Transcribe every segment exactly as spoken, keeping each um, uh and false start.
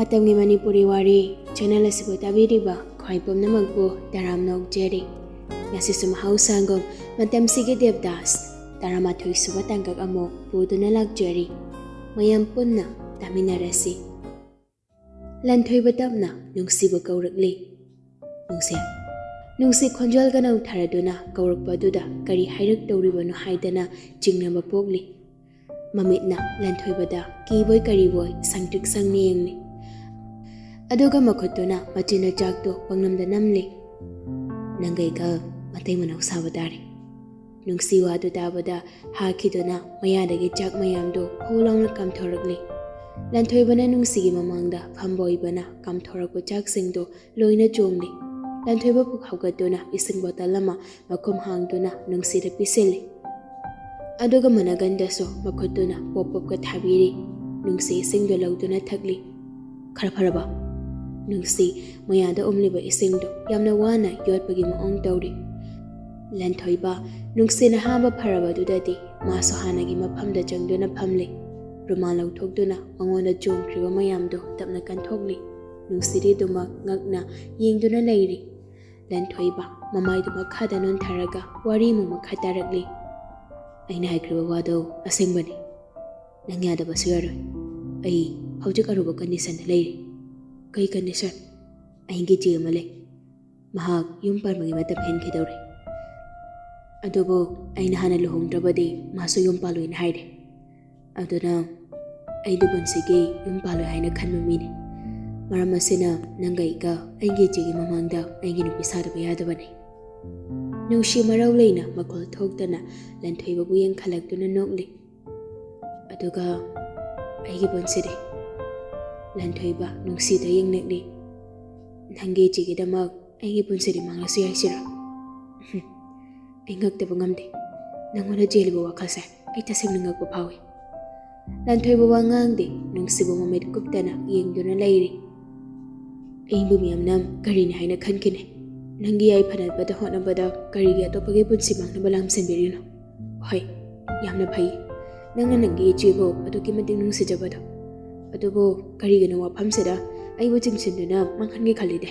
ꯃꯇꯝꯒꯤ ꯃꯅꯤꯄꯨꯔꯤ ꯋꯥꯔꯤ ꯆꯦꯅꯦꯜ ꯑꯁꯤꯕꯨ ꯇꯥꯕꯤꯔꯤꯕ ꯈ꯭ꯋꯥꯏ ꯄꯨꯝꯅꯃꯛꯄꯨ ꯇꯔꯥꯝꯅ ꯑꯣꯛꯆꯔꯤ꯫ ꯉꯁꯤꯁꯨ ꯃꯍꯧꯁꯥꯒꯨꯝ ꯃꯇꯝꯁꯤꯒꯤ ꯗꯦꯕꯗꯥꯁ ꯇꯔꯥꯃꯥꯊꯣꯏ ꯁꯨꯕ ꯇꯥꯡꯀꯛ ꯑꯃꯨꯛ ꯄꯨꯗꯨꯅ ꯂꯥꯛꯆꯔꯤ꯫ ꯃꯌꯥꯝ ꯄꯨꯟꯅ ꯇꯥꯃꯤꯟꯅꯔꯁꯤ꯫ ꯂꯟꯊꯣꯏꯕ ꯇꯞꯅ ꯅꯨꯡꯁꯤꯕꯨ ꯀꯧꯔꯛꯂꯤ꯫ "ꯅꯨꯡꯁꯤ꯫" ꯅꯨꯡꯁꯤ ꯈꯣꯟꯖꯦꯜꯒ ꯅꯧꯊꯔꯗꯨꯅ ꯀꯧꯔꯛꯄ ꯑꯗꯨꯗ ꯀꯔꯤ ꯍꯥꯏꯔꯛꯇꯧꯔꯤꯕꯅꯣ ꯍꯥꯏꯗꯅ ꯆꯤꯡꯅꯕ ꯄꯣꯛꯂꯤ꯫ ꯃꯃꯤꯠꯅ ꯂꯟꯊꯣꯏꯕꯗ ꯀꯤꯕꯣꯏ ꯀꯔꯤꯕꯣꯏ ꯁꯪꯇ꯭ꯔꯤꯛ ꯁꯪꯅ ꯌꯦꯡꯂꯤ꯫ ꯑꯗꯨꯒ ꯃꯈꯨꯠꯇꯨꯅ ꯃꯆꯤꯟ ꯃꯆꯥꯛꯇꯨ ꯄꯪꯅꯝꯗ ꯅꯝꯂꯤ꯫ "ꯅꯪꯒ ꯑꯩꯒ ꯃꯇꯩ ꯃꯅꯥꯎ ꯁꯥꯕ ꯇꯥꯔꯦ꯫" ꯅꯨꯡꯁꯤ ꯋꯥꯗꯨ ꯇꯥꯕꯗ ꯍꯥꯈꯤꯗꯨꯅ ꯃꯌꯥꯗꯒꯤ ꯆꯥꯛ ꯃꯌꯥꯝꯗꯨ ꯐꯧ ꯂꯥꯎꯅ ꯀꯥꯝꯊꯣꯔꯛꯂꯤ꯫ ꯂꯟꯊꯣꯏꯕꯅ ꯅꯨꯡꯁꯤꯒꯤ ꯃꯃꯥꯡꯗ ꯐꯝꯕ ꯑꯣꯏꯕꯅ ꯀꯥꯝꯊꯣꯔꯛꯄ ꯆꯥꯛꯁꯤꯡꯗꯨ ꯂꯣꯏꯅ ꯆꯣꯡꯂꯤ꯫ ꯂꯟꯊꯣꯏꯕ ꯐꯨꯛ ꯍꯧꯒꯠꯇꯨꯅ ꯏꯁꯤꯡ ꯕꯣꯇꯜ ꯑꯃ ꯃꯈꯨꯝ ꯍꯥꯡꯗꯨꯅ ꯅꯨꯡꯁꯤꯗ ꯄꯤꯁꯤꯜꯂꯤ꯫ ꯑꯗꯨꯒ ꯃꯅꯒꯟꯗꯁꯨ ꯃꯈꯨꯠꯇꯨꯅ ꯄꯣꯞ ꯄꯣꯞꯀ ꯊꯥꯕꯤꯔꯤ꯫ ꯅꯨꯡꯁꯤ ꯏꯁꯤꯡꯗꯨ ꯂꯧꯗꯨꯅ ꯊꯛꯂꯤ꯫ "ꯈꯔ ꯐꯔꯕ?" ꯅꯨꯡꯁꯤ ꯃꯌꯥꯗ ꯎꯝꯂꯤꯕ ꯏꯁꯤꯡꯗꯨ ꯌꯥꯝꯅ ꯋꯥꯅ ꯌꯣꯠꯄꯒꯤ ꯃꯑꯣꯡ ꯇꯧꯔꯤ꯫ ꯂꯟꯊꯣꯏꯕ ꯅꯨꯡꯁꯤꯅ ꯍꯥꯝꯕ ꯐꯔꯕꯗꯨꯗꯗꯤ ꯃꯥꯁꯨ ꯍꯥꯟꯅꯒꯤ ꯃꯐꯝꯗ ꯆꯪꯗꯨꯅ ꯐꯝꯂꯤ꯫ ꯔꯨꯃꯥꯜ ꯂꯧꯊꯣꯛꯇꯨꯅ ꯃꯉꯣꯟꯗ ꯆꯣꯡꯈ꯭ꯔꯤꯕ ꯃꯌꯥꯝꯗꯨ ꯇꯞꯅ ꯀꯟꯊꯣꯛꯂꯤ꯫ ꯅꯨꯡꯁꯤꯗꯤ ꯑꯗꯨꯃꯛ ꯉꯛꯅ ꯌꯦꯡꯗꯨꯅ ꯂꯩꯔꯤ꯫ ꯂꯟꯊꯣꯏꯕ ꯃꯃꯥꯏꯗꯨ ꯃꯈꯥꯗ ꯅꯣꯟꯊꯔꯒ ꯋꯥꯔꯤ ꯑꯃꯨꯛ ꯃꯈꯥ ꯇꯥꯔꯛꯂꯤ꯫ "ꯑꯩꯅ ꯍꯥꯏꯈ꯭ꯔꯤꯕ ꯋꯥꯗꯣ ꯑꯁꯦꯡꯕꯅꯤ꯫ ꯅꯪ ꯌꯥꯗꯕꯁꯨ ꯌꯥꯔꯣꯏ꯫ ꯑꯩ ꯍꯧꯖꯤꯛ ꯑꯔꯨꯕ ꯀꯟꯗꯤꯁꯟꯗ ꯂꯩꯔꯤ꯫" "ꯀꯩ ꯀꯟꯗꯤꯁꯟ?" "ꯑꯩꯒꯤ ꯏꯆꯦ ꯑꯃ ꯂꯩ꯫ ꯃꯍꯥꯛ ꯌꯨꯝ ꯄꯥꯟꯕꯒꯤ ꯃꯇꯝ ꯍꯦꯟꯈꯤꯗꯧꯔꯦ꯫ ꯑꯗꯨꯕꯨ ꯑꯩꯅ ꯍꯥꯟꯅ ꯂꯨꯍꯣꯡꯗ꯭ꯔꯕꯗꯤ ꯃꯥꯁꯨ ꯌꯨꯝ ꯄꯥꯜꯂꯣꯏꯅ ꯍꯥꯏꯔꯦ꯫ ꯑꯗꯨꯅ ꯑꯩꯗꯤ ꯄꯨꯟꯁꯤꯒꯤ ꯌꯨꯝ ꯄꯥꯜꯂꯣꯏ ꯍꯥꯏꯅ ꯈꯟꯕ ꯃꯤꯅꯤ꯫ ꯃꯔꯝ ꯑꯁꯤꯅ ꯅꯪꯒ ꯑꯩꯒ ꯑꯩꯒꯤ ꯏꯆꯦꯒꯤ ꯃꯃꯥꯡꯗ ꯑꯩꯒꯤ ꯅꯨꯄꯤ ꯁꯥꯗꯕ ꯌꯥꯗꯕꯅꯤ꯫" ꯅꯨꯡꯁꯤ ꯃꯔꯧ ꯂꯩꯅ ꯃꯈꯣꯜ ꯊꯣꯛꯇꯅ ꯂꯟꯊꯣꯏꯕꯕꯨ ꯌꯦꯡꯈꯠꯂꯛꯇꯨꯅ ꯅꯣꯛꯂꯤ꯫ ꯑꯗꯨꯒ ꯑꯩꯒꯤ ꯄꯨꯟꯁꯤꯗꯤ꯫ ꯂꯟꯊꯣꯏꯕ ꯅꯨꯡꯁꯤꯗ ꯌꯦꯡꯂꯛꯂꯤ꯫ "ꯅꯪꯒꯤ ꯏꯆꯦꯒꯤꯗꯃꯛ ꯑꯩꯒꯤ ꯄꯨꯟꯁꯤꯗꯤ ꯃꯥꯡꯂꯁꯨ ꯌꯥꯏꯁꯤꯔꯥ?" "ꯍꯨꯝ, ꯑꯩ ꯉꯛꯇꯕ ꯉꯝꯗꯦ꯫ ꯅꯪꯉꯣꯟꯗ ꯆꯦꯜꯂꯤꯕ ꯋꯥꯈꯜꯁꯦ ꯑꯩ ꯇꯁꯦꯡꯅ ꯉꯛꯄ ꯐꯥꯎꯏ꯫" ꯂꯟꯊꯣꯏꯕ ꯋꯥ ꯉꯥꯡꯗꯦ꯫ ꯅꯨꯡꯁꯤꯕ ꯃꯃꯤꯠ ꯀꯨꯞꯇꯅ ꯌꯦꯡꯗꯨꯅ ꯂꯩꯔꯤ꯫ "ꯑꯩꯕꯨ ꯃꯤꯌꯥꯝꯅ ꯀꯔꯤꯅꯤ ꯍꯥꯏꯅ ꯈꯟꯈꯤꯅꯤ? ꯅꯪꯒꯤ ꯌꯥꯏꯐꯅꯕꯗ ꯍꯣꯠꯅꯕꯗ ꯀꯔꯤꯒꯤ ꯑꯇꯣꯞꯄꯒꯤ ꯄꯨꯟꯁꯤ ꯃꯥꯡꯅꯕ ꯂꯥꯝꯁꯤꯟꯕꯤꯔꯤꯅꯣ? ꯍꯣꯏ, ꯌꯥꯝꯅ ꯐꯩ꯫ ꯅꯪꯅ ꯅꯪꯒꯤ ꯏꯆꯦꯕꯨ ꯑꯗꯨꯛꯀꯤ ꯃꯇꯤꯛ ꯅꯨꯡꯁꯤꯖꯕꯗꯣ꯫ ꯑꯗꯨꯕꯨ ꯀꯔꯤꯒꯤꯅꯣ ꯋꯥꯐꯝꯁꯤꯗ ꯑꯩꯕꯨ ꯆꯤꯡꯁꯤꯟꯗꯨꯅ ꯃꯥꯡꯍꯟꯒꯦ ꯈꯜꯂꯤꯗꯦ?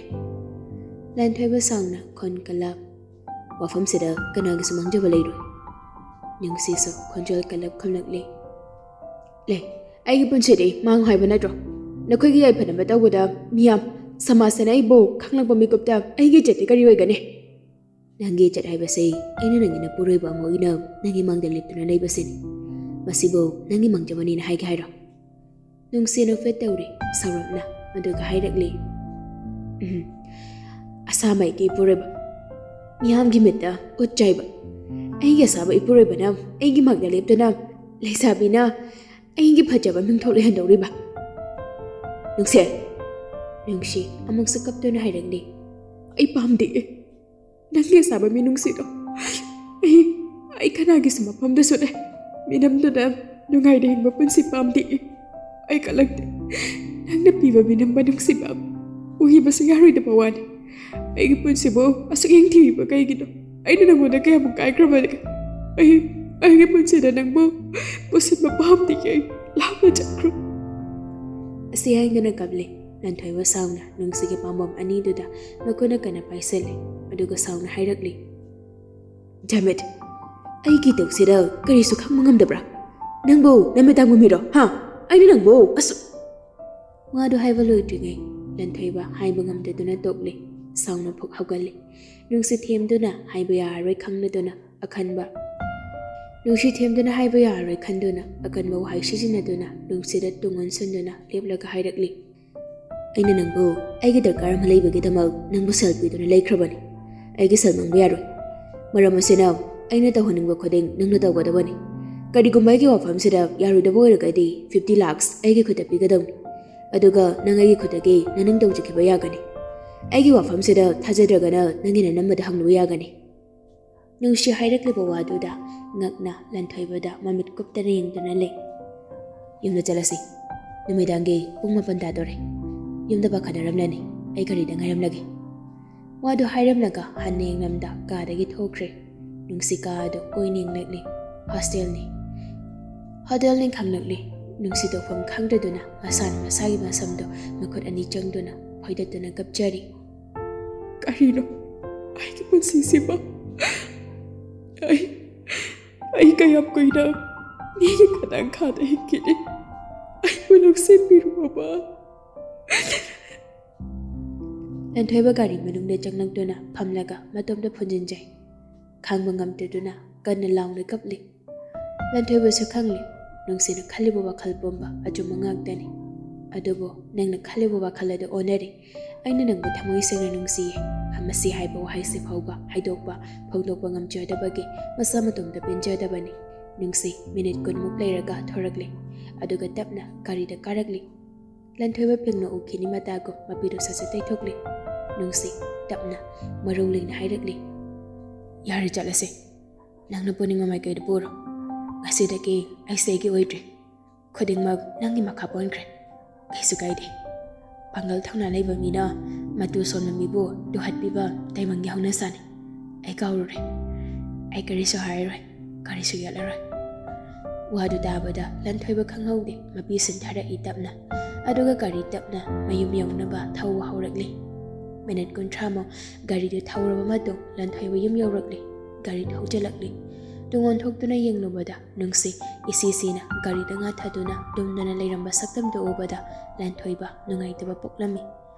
ꯂꯥꯟꯊꯣꯏꯕ ꯁꯥꯎꯅ ꯈꯣꯟ ꯀꯜꯂ, "ꯋꯥꯐꯝꯁꯤꯗ ꯀꯅꯥꯒꯤꯁꯨ ꯃꯥꯡꯖꯕ ꯂꯩꯔꯣꯏ꯫" ꯅꯨꯡꯁꯤꯁꯨ ꯈꯣꯟꯖꯦꯜ ꯀꯜꯂꯞ ꯈꯨꯝꯂꯛꯂꯤ, "ꯂꯩ, ꯑꯩꯒꯤ ꯄꯨꯟꯁꯤꯗꯤ ꯃꯥꯡꯉꯨ ꯍꯥꯏꯕ ꯅꯠꯇ꯭ꯔꯣ? ꯅꯈꯣꯏꯒꯤ ꯌꯥꯏꯐꯅꯕ ꯇꯧꯕꯗ ꯃꯤꯌꯥꯝ, ꯁꯃꯥꯖꯇꯅ ꯑꯩꯕꯨ ꯈꯪꯂꯛꯄ ꯃꯤꯀꯨꯞꯇ ꯑꯩꯒꯤ ꯏꯖꯠꯇꯤ ꯀꯔꯤ ꯑꯣꯏꯒꯅꯤ?" "ꯅꯪꯒꯤ ꯏꯖꯠ ꯍꯥꯏꯕꯁꯤ ꯑꯩꯅ ꯅꯪꯒꯤ ꯅꯄꯨꯔꯣꯏꯕ ꯑꯃ ꯑꯣꯏꯅ ꯅꯪꯒꯤ ꯃꯥꯡꯗ ꯂꯦꯞꯇꯨꯅ ꯂꯩꯕꯁꯤꯅꯤ꯫ ꯃꯁꯤꯕꯨ ꯅꯪꯒꯤ ꯃꯥꯡꯖꯕꯅꯤꯅ ꯍꯥꯏꯒꯦ ꯍꯥꯏꯔꯣ?" ꯅꯨꯡꯁꯤꯅ ꯐꯦꯠ ꯇꯧꯔꯦ ꯁꯧꯔꯞꯅ, ꯑꯗꯨꯒ ꯍꯥꯏꯔꯛꯂꯤ, "ꯎꯝ, ꯑꯁꯥꯃꯩꯒꯤ ꯏꯄꯨꯔꯣꯏꯕ, ꯃꯤꯌꯥꯝꯒꯤ ꯃꯤꯠꯇ ꯎꯠ ꯆꯥꯏꯕ, ꯑꯩꯒꯤ ꯑꯁꯥꯕ ꯏꯄꯨꯔꯣꯏꯕꯅ ꯑꯩꯒꯤ ꯃꯥꯡꯗ ꯂꯦꯞꯇꯨꯅ ꯂꯩꯁꯥꯕꯤꯅ ꯑꯩꯒꯤ ꯐꯖꯕ ꯃꯤꯡꯊꯣꯜ ꯑꯣꯏꯍꯟꯗꯧꯔꯤꯕ?" ꯅꯨꯡꯁꯤ, ꯅꯨꯡꯁꯤ ꯑꯃꯨꯛꯁꯨ ꯀꯞꯇꯨꯅ ꯍꯥꯏꯔꯛꯂꯤ, "ꯑꯩ ꯄꯥꯝꯗꯦ꯫ ꯅꯪꯒꯤ ꯑꯁꯥꯕ ꯃꯤꯅꯨꯡꯁꯤꯗꯣ ꯑꯩ, ꯑꯩ ꯀꯅꯥꯒꯤꯁꯨ ꯃꯐꯝꯗꯁꯨꯅꯦ, ꯃꯤꯅꯝꯗꯨꯅ ꯅꯨꯡꯉꯥꯏꯅ ꯍꯤꯡꯕ ꯄꯨꯟꯁꯤ ꯄꯥꯝꯗꯦ꯫ ꯑꯩ ꯀꯜꯂꯛꯇꯦ꯫ ꯅꯪꯅ ꯄꯤꯕ ꯃꯤꯅꯝꯕ ꯅꯨꯡꯁꯤꯕ ꯎꯈꯤꯕꯁꯨ ꯌꯥꯔꯣꯏꯗꯕ ꯋꯥꯅꯤ꯫ ꯑꯩꯒꯤ ꯄꯨꯟꯁꯤꯕꯨ ꯑꯁꯨꯛ ꯌꯦꯡꯊꯤꯕ ꯀꯩꯒꯤꯅꯣ? ꯑꯩꯅ ꯅꯪꯉꯣꯟꯗ ꯀꯌꯥꯃꯨꯛ ꯀꯥꯏꯈ꯭ꯔꯕꯅꯤ? ꯑꯩ, ꯑꯩꯒꯤ ꯄꯨꯟꯁꯤꯗ ꯅꯪꯕꯨ ꯄꯨꯁꯤꯟꯕ ꯄꯥꯝꯗꯦ꯫ ꯑꯩ ꯂꯥꯞꯅ ꯆꯠꯈ꯭ꯔꯣ꯫" ꯑꯁꯤ ꯍꯥꯏꯗꯨꯅ ꯀꯞꯂꯤ꯫ ꯂꯟꯊꯣꯏꯕ ꯁꯥꯎꯅ ꯅꯨꯡꯁꯤꯒꯤ ꯄꯥꯝꯕꯣꯝ ꯑꯅꯤꯗꯨꯗ ꯃꯈꯨꯠꯅ ꯀꯟꯅ ꯄꯥꯏꯁꯤꯜꯂꯤ꯫ ꯑꯗꯨꯒ ꯁꯥꯎꯅ ꯍꯥꯏꯔꯛꯂꯤ, "Damn it! ꯑꯩꯒꯤ ꯇꯧꯁꯤꯗ ꯀꯔꯤꯁꯨ ꯈꯪꯕ ꯉꯝꯗꯕ꯭ꯔꯥ? ꯅꯪꯕꯨ ꯅꯃꯤꯠ ꯇꯥꯡꯕ ꯃꯤꯔꯣ? ꯍꯥ? ꯑꯩꯅ ꯅꯪꯕꯨ ꯑꯁꯨꯛ..." ꯋꯥꯗꯨ ꯍꯥꯏꯕ ꯂꯣꯏꯗ꯭ꯔꯤꯉꯩ ꯂꯟꯊꯣꯏꯕ ꯍꯥꯏꯕ ꯉꯝꯗꯗꯨꯅ ꯇꯣꯛꯂꯤ꯫ ꯁꯥꯎꯅ ꯐꯨꯛ ꯍꯧꯒꯠꯂꯤ꯫ ꯅꯨꯡꯁꯤ ꯊꯦꯝꯗꯨꯅ ꯍꯥꯏꯕ ꯌꯥꯔꯔꯣꯏ ꯈꯪꯂꯗꯨꯅ ꯑꯈꯟꯕ, ꯅꯨꯡꯁꯤ ꯊꯦꯝꯗꯨꯅ ꯍꯥꯏꯕ ꯌꯥꯔꯔꯣꯏ ꯈꯟꯗꯨꯅ ꯑꯀꯟꯕ ꯋꯥꯍꯩ ꯁꯤꯖꯤꯟꯅꯗꯨꯅ ꯅꯨꯡꯁꯤꯗ ꯇꯨꯡ ꯑꯣꯟꯁꯤꯟꯗꯨꯅ ꯂꯦꯞꯂꯒ ꯍꯥꯏꯔꯛꯂꯤ, "ꯑꯩꯅ ꯅꯪꯕꯨ ꯑꯩꯒꯤ ꯗꯔꯀꯥꯔ ꯑꯃ ꯂꯩꯕꯒꯤꯗꯃꯛ ꯅꯪꯕꯨ ꯁꯦꯜ ꯄꯤꯗꯨꯅ ꯂꯩꯈ꯭ꯔꯕꯅꯤ꯫ ꯑꯩꯒꯤ ꯁꯦꯜ ꯃꯥꯡꯕ ꯌꯥꯔꯣꯏ꯫ ꯃꯔꯝ ꯑꯁꯤꯅ ꯑꯩꯅ ꯇꯧꯍꯟꯅꯤꯡꯕ ꯈꯨꯗꯤꯡ ꯅꯪꯅ ꯇꯧꯒꯗꯕꯅꯤ꯫ ꯀꯔꯤꯒꯨꯝꯕ ꯑꯩꯒꯤ ꯋꯥꯐꯝꯁꯤꯗ ꯌꯥꯔꯣꯏꯗꯕ ꯑꯣꯏꯔꯒꯗꯤ fifty lakhs ꯑꯩꯒꯤ ꯈꯨꯠꯇ ꯄꯤꯒꯗꯕꯅꯤ꯫ ꯑꯗꯨꯒ ꯅꯪ ꯑꯩꯒꯤ ꯈꯨꯠꯇꯒꯤ ꯅꯅꯤꯡ ꯇꯧꯖꯈꯤꯕ ꯌꯥꯒꯅꯤ꯫ ꯑꯩꯒꯤ ꯋꯥꯐꯝꯁꯤꯗ ꯊꯥꯖꯗ꯭ꯔꯒꯅ ꯅꯪꯒꯤ ꯅꯅꯝꯃꯗ ꯍꯪꯂꯨꯕ ꯌꯥꯒꯅꯤ꯫" ꯅꯨꯡꯁꯤ ꯍꯥꯏꯔꯛꯂꯤꯕ ꯋꯥꯗꯨꯗ ꯉꯛꯅ ꯂꯟꯊꯣꯏꯕꯗ ꯃꯃꯤꯠ ꯀꯨꯞꯇꯅ ꯌꯦꯡꯗꯨꯅ ꯂꯩ꯫ "ꯌꯨꯝꯗ ꯆꯠꯂꯁꯤ꯫ ꯅꯨꯃꯤꯗꯥꯡꯒꯤ ꯄꯨꯡ ꯃꯥꯄꯟ ꯇꯥꯗꯣꯔꯦ꯫ ꯌꯨꯝꯗ ꯄꯥꯈꯠꯅꯔꯝꯂꯅꯤ꯫ ꯑꯩ ꯒꯥꯔꯤꯗ ꯉꯥꯏꯔꯝꯂꯒꯦ꯫" ꯋꯥꯗꯨ ꯍꯥꯏꯔꯝꯂꯒ ꯍꯟꯅ ꯌꯦꯡꯂꯝꯗ ꯀꯥꯗꯒꯤ ꯊꯣꯛꯈ꯭ꯔꯦ꯫ ꯅꯨꯡꯁꯤ ꯀꯥ ꯑꯗꯨ ꯀꯣꯏꯅ ꯌꯦꯡꯂꯛꯂꯤ꯫ ꯍꯣꯁꯇꯦꯜꯅꯤ꯫ ꯍꯣꯇꯦꯜꯅꯤ ꯈꯪꯂꯛꯂꯤ꯫ ꯅꯨꯡꯁꯤ ꯇꯧꯐꯝ ꯈꯪꯗꯗꯨꯅ ꯃꯁꯥꯅ ꯃꯁꯥꯒꯤ ꯃꯁꯝꯗꯣ ꯃꯈꯨꯠ ꯑꯅꯤ ꯆꯪꯗꯨꯅ ꯐꯣꯏꯗꯠꯇꯨꯅ ꯀꯞꯆꯔꯤ꯫ "ꯀꯔꯤꯅꯣ ꯑꯩꯒꯤ ꯄꯨꯟꯁꯤꯁꯤꯕꯣ? ꯑꯩ, ꯑꯩ ꯀꯌꯥꯝ ꯀꯨꯏꯅ ꯃꯤꯒꯤ ꯈꯗꯥꯡ ꯈꯥꯗ ꯍꯤꯡꯈꯤꯅꯤ? ꯑꯩꯕꯨ ꯂꯧꯁꯤꯟꯕꯤꯔꯣꯕ꯫" ꯂꯟꯊꯣꯏꯕ ꯒꯥꯔꯤ ꯃꯅꯨꯡꯗ ꯆꯪꯂꯛꯇꯨꯅ ꯐꯝꯂꯒ ꯃꯇꯣꯝꯇ ꯐꯨꯟꯖꯤꯟꯖꯩ꯫ ꯈꯥꯡꯕ ꯉꯝꯗꯗꯨꯅ ꯀꯟꯅ ꯂꯥꯎꯅ ꯀꯞꯂꯤ꯫ ꯂꯟꯊꯣꯏꯕꯁꯨ ꯈꯪꯂꯤ, ꯅꯨꯡꯁꯤꯅ ꯈꯜꯂꯤꯕ ꯋꯥꯈꯜ ꯄꯨꯝꯕ ꯑꯆꯨꯝꯕ ꯉꯥꯛꯇꯅꯤ꯫ ꯑꯗꯨꯕꯨ ꯅꯪꯅ ꯈꯜꯂꯤꯕ ꯋꯥꯈꯜ ꯑꯗꯨ ꯑꯣꯟꯅꯔꯦ꯫ ꯑꯩꯅ ꯅꯪꯕꯨ ꯊꯃꯣꯏ ꯁꯦꯡꯅ ꯅꯨꯡꯁꯤꯌꯦ꯫ ꯃꯁꯤ ꯍꯥꯏꯕ ꯋꯥꯍꯩꯁꯤ ꯐꯥꯎꯕ ꯍꯥꯏꯗꯣꯛꯄ ꯐꯣꯡꯗꯣꯛꯄ ꯉꯝꯖꯗꯕꯒꯤ ꯃꯁꯥ ꯃꯇꯣꯝꯇ ꯄꯦꯟꯖꯗꯕꯅꯤ꯫ ꯅꯨꯡꯁꯤ ꯃꯤꯅꯤꯠ ꯀꯨꯟꯃꯨꯛ ꯂꯩꯔꯒ ꯊꯣꯔꯛꯂꯤ꯫ ꯑꯗꯨꯒ ꯇꯞꯅ ꯒꯥꯔꯤꯗ ꯀꯥꯔꯛꯂꯤ꯫ ꯂꯟꯊꯣꯏꯕ ꯄꯤꯡꯅ ꯎꯈꯤꯅꯤ ꯃꯇꯥꯒꯨꯝ ꯃꯄꯤꯗꯨ ꯁꯠ ꯁꯠ ꯇꯩꯊꯣꯛꯂꯤ꯫ ꯅꯨꯡꯁꯤ ꯇꯞꯅ ꯃꯔꯧ ꯂꯦꯡꯅ ꯍꯥꯏꯔꯛꯂꯤ, "ꯌꯥꯔꯦ, ꯆꯠꯂꯁꯦ꯫ ꯅꯪꯅ ꯄꯨꯅꯤꯡꯕ ꯃꯥꯏꯀꯩꯗ ꯄꯨꯔꯣ꯫ ꯉꯁꯤꯗꯒꯤ ꯑꯩꯁꯦ ꯑꯩꯒꯤ ꯑꯣꯏꯗ꯭ꯔꯦ꯫ ꯈꯨꯗꯤꯡꯃꯛ ꯅꯪꯒꯤ ꯃꯈꯥ ꯄꯣꯟꯈ꯭ꯔꯦ꯫ ꯀꯩꯁꯨ ꯀꯥꯏꯗꯦ꯫ ꯄꯥꯡꯒꯜ ꯊꯧꯅꯥ ꯂꯩꯕ ꯃꯤꯅ ꯃꯇꯨ ꯁꯣꯟꯕ ꯃꯤꯕꯨ ꯇꯨꯍꯠꯄꯤꯕ ꯇꯥꯏꯕꯪꯒꯤ ꯍꯧꯅꯁꯥꯅꯤ꯫ ꯑꯩ ꯀꯥꯎꯔꯨꯔꯦ꯫ ꯑꯩ ꯀꯔꯤꯁꯨ ꯍꯥꯏꯔꯔꯣꯏ, ꯀꯔꯤꯁꯨ ꯌꯦꯠꯂꯔꯣꯏ꯫" ꯋꯥꯗꯨ ꯇꯥꯕꯗ ꯂꯟꯊꯣꯏꯕ ꯈꯪꯍꯧꯗꯦ ꯃꯄꯤ ꯁꯤꯟꯊꯔꯛꯏ ꯇꯞꯅ꯫ ꯑꯗꯨꯒ ꯒꯥꯔꯤ ꯇꯞꯅ ꯃꯌꯨꯝ ꯌꯧꯅꯕ ꯊꯧꯕ ꯍꯧꯔꯛꯂꯤ꯫ ꯃꯤꯅꯤꯠ ꯀꯨꯟꯊ꯭ꯔꯥꯃꯨꯛ ꯒꯥꯔꯤꯗꯨ ꯊꯧꯔꯕ ꯃꯇꯨꯡ ꯂꯟꯊꯣꯏꯕ ꯌꯨꯝ ꯌꯧꯔꯛꯂꯤ꯫ ꯒꯥꯔꯤ ꯊꯧꯖꯤꯜꯂꯛꯂꯤ꯫ ꯇꯨꯡ ꯑꯣꯟꯊꯣꯛꯇꯨꯅ ꯌꯦꯡꯂꯨꯕꯗ ꯅꯨꯡꯁꯤ ꯏꯁꯤ ꯁꯤꯅ ꯒꯥꯔꯤꯗ ꯉꯥꯊꯗꯨꯅ ꯇꯨꯝꯗꯨꯅ ꯂꯩꯔꯝꯕ ꯁꯛꯇꯝꯗꯨ ꯎꯕꯗ ꯂꯟꯊꯣꯏꯕ ꯅꯨꯡꯉꯥꯏꯇꯕ ꯄꯣꯛꯂꯝꯃꯤ꯫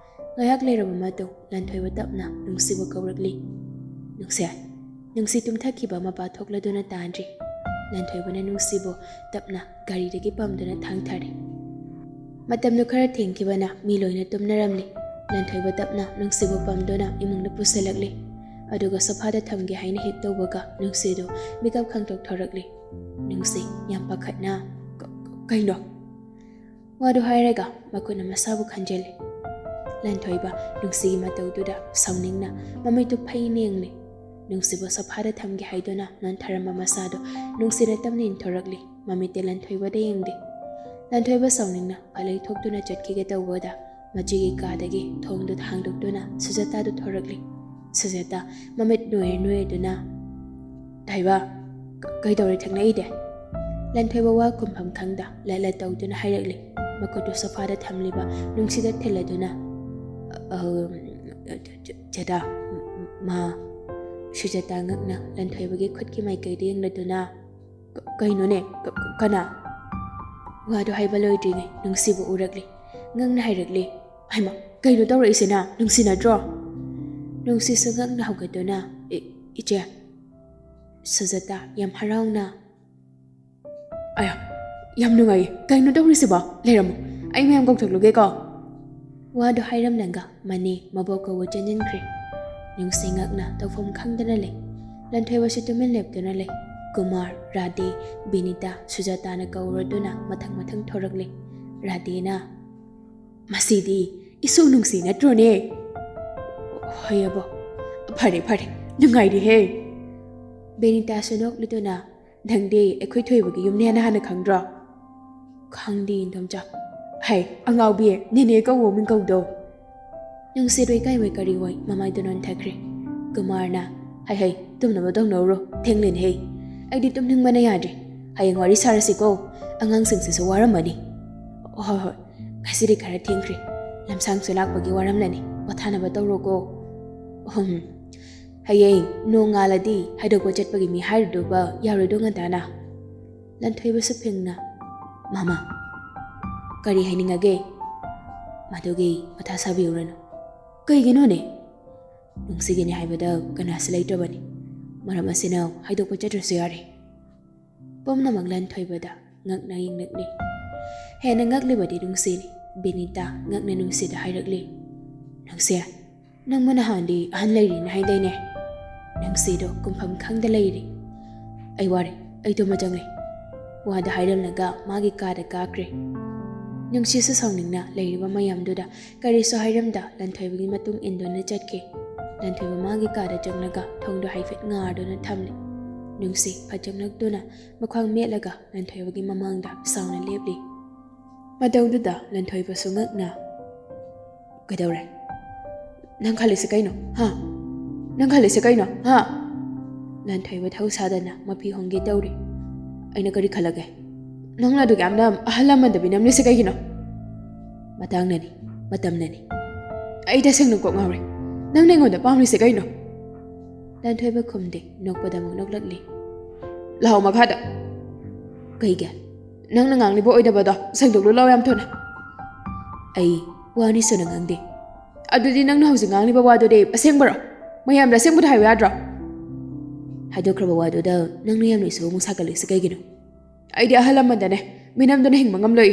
ꯉꯥꯏꯍꯥꯛ ꯂꯩꯔꯕ ꯃꯇꯨꯡ ꯂꯟꯊꯣꯏꯕ ꯇꯞꯅ ꯅꯨꯡꯁꯤꯕꯨ ꯀꯧꯔꯛꯂꯤ꯫ "ꯅꯨꯡꯁꯤ, ꯅꯨꯡꯁꯤ ꯇꯨꯝꯊꯈꯤꯕ ꯃꯄꯥ ꯊꯣꯛꯂꯗꯨꯅ ꯇꯥꯟꯗ꯭ꯔꯤ꯫" ꯂꯟꯊꯣꯏꯕꯅ ꯅꯨꯡꯁꯤꯕꯨ ꯇꯞꯅ ꯒꯥꯔꯤꯗꯒꯤ ꯄꯝꯗꯨꯅ ꯊꯥꯡꯊꯔꯦ꯫ ꯃꯇꯝꯗꯨ ꯈꯔ ꯊꯦꯡꯈꯤꯕꯅ ꯃꯤ ꯂꯣꯏꯅ ꯇꯨꯝꯅꯔꯝꯂꯤ꯫ ꯂꯟꯊꯣꯏꯕ ꯇꯞꯅ ꯅꯨꯡꯁꯤꯕꯨ ꯄꯝꯗꯨꯅ ꯏꯃꯨꯡꯗ ꯄꯨꯁꯤꯜꯂꯛꯂꯤ꯫ ꯑꯗꯨꯒ ꯁꯣꯐꯥꯗ ꯊꯝꯒꯦ ꯍꯥꯏꯅ ꯍꯦꯛ ꯇꯧꯕꯒ ꯅꯨꯡꯁꯤꯗꯨ ꯃꯤꯀꯞ ꯈꯪꯊꯣꯛ ꯊꯣꯔꯛꯂꯤ꯫ ꯅꯨꯡꯁꯤ ꯌꯥꯝ ꯄꯥꯈꯠꯅ, "ꯀ-, ꯀ-, ꯀꯩꯅꯣ?" ꯋꯥꯗꯨ ꯍꯥꯏꯔꯒ ꯃꯈꯨꯠꯅ ꯃꯁꯥꯕꯨ ꯈꯟꯖꯤꯜꯂꯤ꯫ ꯂꯟꯊꯣꯏꯕ ꯅꯨꯡꯁꯤꯒꯤ ꯃꯇꯧꯗꯨꯗ ꯁꯥꯎꯅꯤꯡꯅ ꯃꯃꯤꯠꯇꯨ ꯐꯩꯅ ꯌꯦꯡꯂꯤ꯫ ꯅꯨꯡꯁꯤꯕꯨ ꯁꯣꯐꯥꯗ ꯊꯝꯒꯦ ꯍꯥꯏꯗꯨꯅ ꯅꯣꯟꯊꯔꯝꯕ ꯃꯁꯥꯗꯨ ꯅꯨꯡꯁꯤꯅ ꯇꯞꯅ ꯏꯟꯊꯣꯔꯛꯂꯤ꯫ ꯃꯃꯤꯠꯇꯤ ꯂꯟꯊꯣꯏꯕꯗ ꯌꯦꯡꯗꯦ꯫ ꯂꯟꯊꯣꯏꯕ ꯁꯥꯎꯅꯤꯡꯅ ꯐꯂꯩ ꯊꯣꯛꯇꯨꯅ ꯆꯠꯈꯤꯒꯦ ꯇꯧꯕꯗ ꯃꯆꯤꯒꯤ ꯀꯥꯗꯒꯤ ꯊꯣꯡꯗꯨ ꯍꯥꯡꯗꯣꯛꯇꯨꯅ ꯁꯨꯖꯥꯇꯥꯗꯨ ꯊꯣꯔꯛꯂꯤ꯫ ꯁꯨꯖꯥꯇꯥ ꯃꯃꯤꯠ ꯅꯣꯏꯔ ꯅꯣꯏꯔꯗꯨꯅ, "ꯊꯣꯏꯕ, ꯀ-, ꯀꯩꯗꯧꯔꯦ ꯊꯦꯡꯅꯛꯏꯗꯦ?" ꯂꯟꯊꯣꯏꯕ ꯋꯥ ꯈꯨꯝꯐꯝ ꯈꯪꯗ ꯂꯠ ꯂꯠ ꯇꯧꯗꯨꯅ ꯍꯥꯏꯔꯛꯂꯤ, ꯃꯈꯨꯠꯇꯨ ꯁꯣꯐꯥꯗ ꯊꯝꯂꯤꯕ ꯅꯨꯡꯁꯤꯗ ꯊꯤꯜꯂꯗꯨꯅ꯫ "ꯑ, ꯑ, ꯆꯦ-, ꯆꯦꯗꯥ, ꯃꯥ," ꯁꯨꯖꯥꯇꯥ ꯉꯛꯅ ꯂꯟꯊꯣꯏꯕꯒꯤ ꯈꯨꯠꯀꯤ ꯃꯥꯏꯀꯩꯗ ꯌꯦꯡꯂꯗꯨꯅ꯫ "ꯀ-, ꯀꯩꯅꯣꯅꯦ? ꯀ-, ꯀ-, ꯀꯅꯥ?" ꯋꯥꯗꯨ ꯍꯥꯏꯕ ꯂꯣꯏꯗ꯭ꯔꯤꯉꯩ ꯅꯨꯡꯁꯤꯕ ꯎꯔꯛꯂꯤ꯫ ꯉꯛꯅ ꯍꯥꯏꯔꯛꯂꯤ, "ꯍꯩꯃꯥ, ꯀꯩꯅꯣ ꯇꯧꯔꯛꯏꯁꯤꯅ? ꯅꯨꯡꯁꯤ ꯅꯠꯇ꯭ꯔꯣ?" ꯅꯨꯡꯁꯤꯁꯨ ꯉꯛꯅ ꯍꯧꯒꯠꯇꯨꯅ, "ꯏ-, ꯏꯆꯦ꯫" ꯁꯨꯖꯥꯇꯥ ꯌꯥꯝ ꯍꯔꯥꯎꯅ, "ꯑꯌꯥ, ꯌꯥꯝ ꯅꯨꯡꯉꯥꯏꯌꯦ꯫ ꯀꯩꯅꯣ ꯇꯧꯔꯤꯁꯤꯕꯣ? ꯂꯩꯔꯝꯃꯣ, ꯑꯩ ꯃꯌꯥꯝ ꯀꯧꯊꯣꯛꯂꯨꯒꯦꯀꯣ꯫" ꯋꯥꯗꯨ ꯍꯥꯏꯔꯝꯂꯒ ꯃꯅꯦ ꯃꯕꯣꯛ ꯀꯧꯕ ꯆꯦꯟꯖꯤꯟꯈ꯭ꯔꯦ꯫ ꯅꯨꯡꯁꯤ ꯉꯛꯅ ꯇꯧꯐꯝ ꯈꯪꯗꯅ ꯂꯩ꯫ ꯂꯟꯊꯣꯏꯕꯁꯨ ꯇꯨꯃꯤꯟ ꯂꯦꯞꯇꯨꯅ ꯂꯩ꯫ ꯀꯨꯃꯥꯔ, ꯔꯥꯙꯦ, ꯕꯤꯅꯤꯇꯥ, ꯁꯨꯖꯥꯇꯥꯅ ꯀꯧꯔꯗꯨꯅ ꯃꯊꯪ ꯃꯊꯪ ꯊꯣꯔꯛꯂꯦ꯫ ꯔꯥꯙꯦꯅ, "ꯃꯁꯤꯗꯤ ꯏꯁꯨ ꯅꯨꯡꯁꯤ ꯅꯠꯇ꯭ꯔꯣꯅꯦ?" "ꯍꯣꯏ ꯑꯕꯣ, ꯐꯔꯦ ꯐꯔꯦ, ꯅꯨꯡꯉꯥꯏꯔꯤꯍꯦ꯫" ꯕꯤꯅꯤꯇꯥꯁꯨ ꯅꯣꯛꯂꯗꯨꯅ, "ꯅꯪꯗꯤ ꯑꯩꯈꯣꯏ ꯊꯣꯏꯕꯒꯤ ꯌꯨꯝꯅꯦ ꯍꯥꯏꯅ ꯍꯥꯟꯅ ꯈꯪꯗ꯭ꯔꯣ?" "ꯈꯪꯗꯦ, ꯏꯟꯗꯣꯝꯆꯥ꯫" "ꯍꯩ, ꯑꯉꯥꯎꯕꯤ, ꯅꯦꯅꯦ ꯀꯧꯋꯣ ꯃꯤꯡ ꯀꯧꯗꯣ꯫" ꯅꯨꯡꯁꯤꯔꯣꯏ ꯀꯥꯏꯋꯣꯏ ꯀꯔꯤꯋꯣꯏ ꯃꯃꯥꯏꯗꯨ ꯅꯣꯟꯊꯈ꯭ꯔꯦ꯫ ꯀꯨꯃꯥꯔꯅ, "ꯍꯩ ꯍꯩ, ꯇꯨꯝꯅꯕ ꯇꯧꯅꯧꯔꯣ, ꯊꯦꯡꯂꯦꯅꯦꯍꯦ꯫ ꯑꯩꯗꯤ ꯇꯨꯝꯅꯤꯡꯕꯅ ꯌꯥꯗ꯭ꯔꯦ꯫ ꯍꯌꯦꯡ ꯋꯥꯔꯤ ꯁꯥꯔꯁꯤꯀꯣ, ꯑꯉꯥꯡꯁꯤꯡꯁꯤꯁꯨ ꯋꯥꯔꯝꯃꯅꯤ꯫" "ꯍꯣꯏ ꯍꯣꯏ, ꯉꯁꯤꯗꯤ ꯈꯔ ꯊꯦꯡꯈ꯭ꯔꯦ꯫ ꯂꯝꯁꯥꯡꯁꯨ ꯂꯥꯛꯄꯒꯤ ꯋꯥꯔꯝꯂꯅꯤ, ꯄꯣꯊꯥꯅꯕ ꯇꯧꯔꯣꯀꯣ꯫" "ꯎꯍꯨꯝ, ꯍꯌꯦꯡ ꯅꯣꯡꯉꯥꯜꯂꯗꯤ ꯍꯥꯏꯗꯣꯛꯄ ꯆꯠꯄꯒꯤ ꯃꯤ ꯍꯥꯏꯔꯨꯗꯨꯕ ꯌꯥꯔꯣꯏꯗꯣ ꯉꯟꯇꯥꯅ?" ꯂꯟꯊꯣꯏꯕꯁꯨ ꯐꯤꯡꯅ, "ꯃꯃꯥ, ꯀꯔꯤ ꯍꯥꯏꯅꯤꯡꯉꯒꯦ?" "ꯃꯗꯨꯒꯤ ꯃꯊꯥ ꯁꯥꯕꯤꯔꯨꯔꯅꯨ꯫" "ꯀꯩꯒꯤꯅꯣꯅꯦ?" "ꯅꯨꯡꯁꯤꯒꯅꯤ ꯍꯥꯏꯕꯗ ꯀꯅꯥꯁꯨ ꯂꯩꯇ꯭ꯔꯕꯅꯤ꯫ ꯃꯔꯝ ꯑꯁꯤꯅ ꯍꯥꯏꯗꯣꯛꯄ ꯆꯠꯇ꯭ꯔꯁꯨ ꯌꯥꯔꯦ꯫" ꯄꯨꯝꯅꯃꯛ ꯂꯟꯊꯣꯏꯕꯗ ꯉꯛꯅ ꯌꯦꯡꯂꯛꯂꯤ꯫ ꯍꯦꯟꯅ ꯉꯛꯂꯤꯕꯗꯤ ꯅꯨꯡꯁꯤꯅꯤ꯫ ꯕꯤꯅꯤꯇꯥ ꯉꯛꯅ ꯅꯨꯡꯁꯤꯗ ꯍꯥꯏꯔꯛꯂꯤ, "ꯅꯨꯡꯁꯤ, ꯅꯪꯕꯨ ꯅꯍꯥꯟꯗꯤ ꯑꯍꯟ ꯂꯩꯔꯤꯅ ꯍꯥꯏꯗꯥꯏꯅꯦ?" ꯅꯨꯡꯁꯤꯗꯣ ꯀꯨꯝꯐꯝ ꯈꯪꯗ ꯂꯩꯔꯤ꯫ "ꯑꯩ ꯋꯥꯔꯦ, ꯑꯩ ꯇꯨꯝꯕ ꯆꯪꯂꯦ꯫" ꯋꯥꯗ ꯍꯥꯏꯔꯝꯂꯒ ꯃꯥꯒꯤ ꯀꯥꯗ ꯀꯥꯈ꯭ꯔꯦ꯫ ꯅꯨꯡꯁꯤꯁꯨ ꯁꯥꯎꯅꯤꯡꯅ ꯂꯩꯔꯤꯕ ꯃꯌꯥꯝꯗꯨꯗ ꯀꯔꯤꯁꯨ ꯍꯥꯏꯔꯝꯗ ꯂꯟꯊꯣꯏꯕꯒꯤ ꯃꯇꯨꯡ ꯏꯟꯗꯨꯅ ꯆꯠꯈꯤ꯫ ꯂꯟꯊꯣꯏꯕ ꯃꯥꯒꯤ ꯀꯥꯗ ꯆꯪꯂꯒ ꯊꯣꯡꯗꯣ ꯍꯥꯏꯐꯦꯠ ꯉꯥꯔꯗꯨꯅ ꯊꯝꯂꯦ꯫ ꯅꯨꯡꯁꯤ ꯐꯠ ꯆꯪꯂꯛꯇꯨꯅ ꯃꯈ꯭ꯋꯥꯡ ꯃꯦꯠꯂꯒ ꯂꯟꯊꯣꯏꯕꯒꯤ ꯃꯃꯥꯡꯗ ꯁꯥꯎꯅ ꯂꯦꯞꯂꯤ꯫ ꯃꯇꯧꯗꯨꯗ ꯂꯟꯊꯣꯏꯕꯁꯨ ꯉꯛꯅ, "ꯀꯩꯗꯧꯔꯦ? ꯅꯪ ꯈꯜꯂꯤꯁꯦ ꯀꯩꯅꯣ, ꯍꯥ? ꯅꯪ ꯈꯜꯂꯤꯁꯦ ꯀꯩꯅꯣ, ꯍꯥ?" ꯂꯟꯊꯣꯏꯕ ꯊꯧ ꯁꯥꯗꯅ ꯃꯄꯤ ꯍꯣꯡꯒꯦ ꯇꯧꯔꯤ꯫ ꯑꯩꯅ ꯀꯔꯤ ꯈꯜꯂꯒꯦ? ꯅꯪꯅ ꯑꯗꯨꯛ ꯌꯥꯝꯅ ꯑꯍꯜ ꯂꯃꯟꯗ ꯃꯤꯅꯝꯂꯤꯁꯦ ꯀꯩꯒꯤꯅꯣ? ꯃꯇꯥꯡꯅꯅꯤ, ꯃꯇꯝꯅꯅꯤ꯫ ꯑꯩ ꯇꯁꯦꯡꯅ ꯀꯣꯛ ꯉꯥꯎꯔꯦ꯫ ꯅꯪꯅ ꯑꯩꯉꯣꯟꯗ ꯄꯥꯝꯂꯤꯁꯦ ꯀꯩꯅꯣ? ꯂꯟꯊꯣꯏꯕ ꯈꯨꯝꯗꯦ, ꯅꯣꯛꯄꯗ ꯑꯃꯨꯛ ꯅꯣꯛꯂꯛꯂꯤ꯫ ꯂꯥꯛꯑꯣ ꯃꯈꯥꯗ꯫ ꯀꯩꯒꯤ? ꯅꯪꯅ ꯉꯥꯡꯂꯤꯕ ꯑꯣꯏꯗꯕꯗꯣ ꯁꯦꯡꯗꯣꯛꯂꯨ ꯂꯥꯎ ꯌꯥꯝ ꯊꯨꯅ꯫ ꯑꯩ ꯋꯥ ꯑꯅꯤ ꯁꯨꯅ ꯉꯥꯡꯗꯦ꯫ ꯑꯗꯨꯗꯤ ꯅꯪꯅ ꯍꯧꯖꯤꯛ ꯉꯥꯡꯂꯤꯕ ꯋꯥꯗꯨꯗꯤ ꯑꯁꯦꯡꯕꯔꯣ? ꯃꯌꯥꯝꯗ ꯑꯁꯦꯡꯕꯗꯣ ꯍꯥꯏꯌꯨ ꯌꯥꯗ꯭ꯔꯣ? ꯍꯥꯏꯗꯣꯛꯈ꯭ꯔꯕ ꯋꯥꯗꯨꯗ ꯅꯪꯅ ꯌꯥꯝꯅ ꯏꯁꯧ ꯑꯃꯨꯛ ꯁꯥꯒꯠꯂꯤꯁꯦ ꯀꯩꯒꯤꯅꯣ? ꯑꯩꯗꯤ ꯑꯍꯜ ꯂꯃꯟꯗꯅꯦ ꯃꯤꯅꯝꯗꯅ ꯍꯤꯡꯕ ꯉꯝꯂꯣꯏ꯫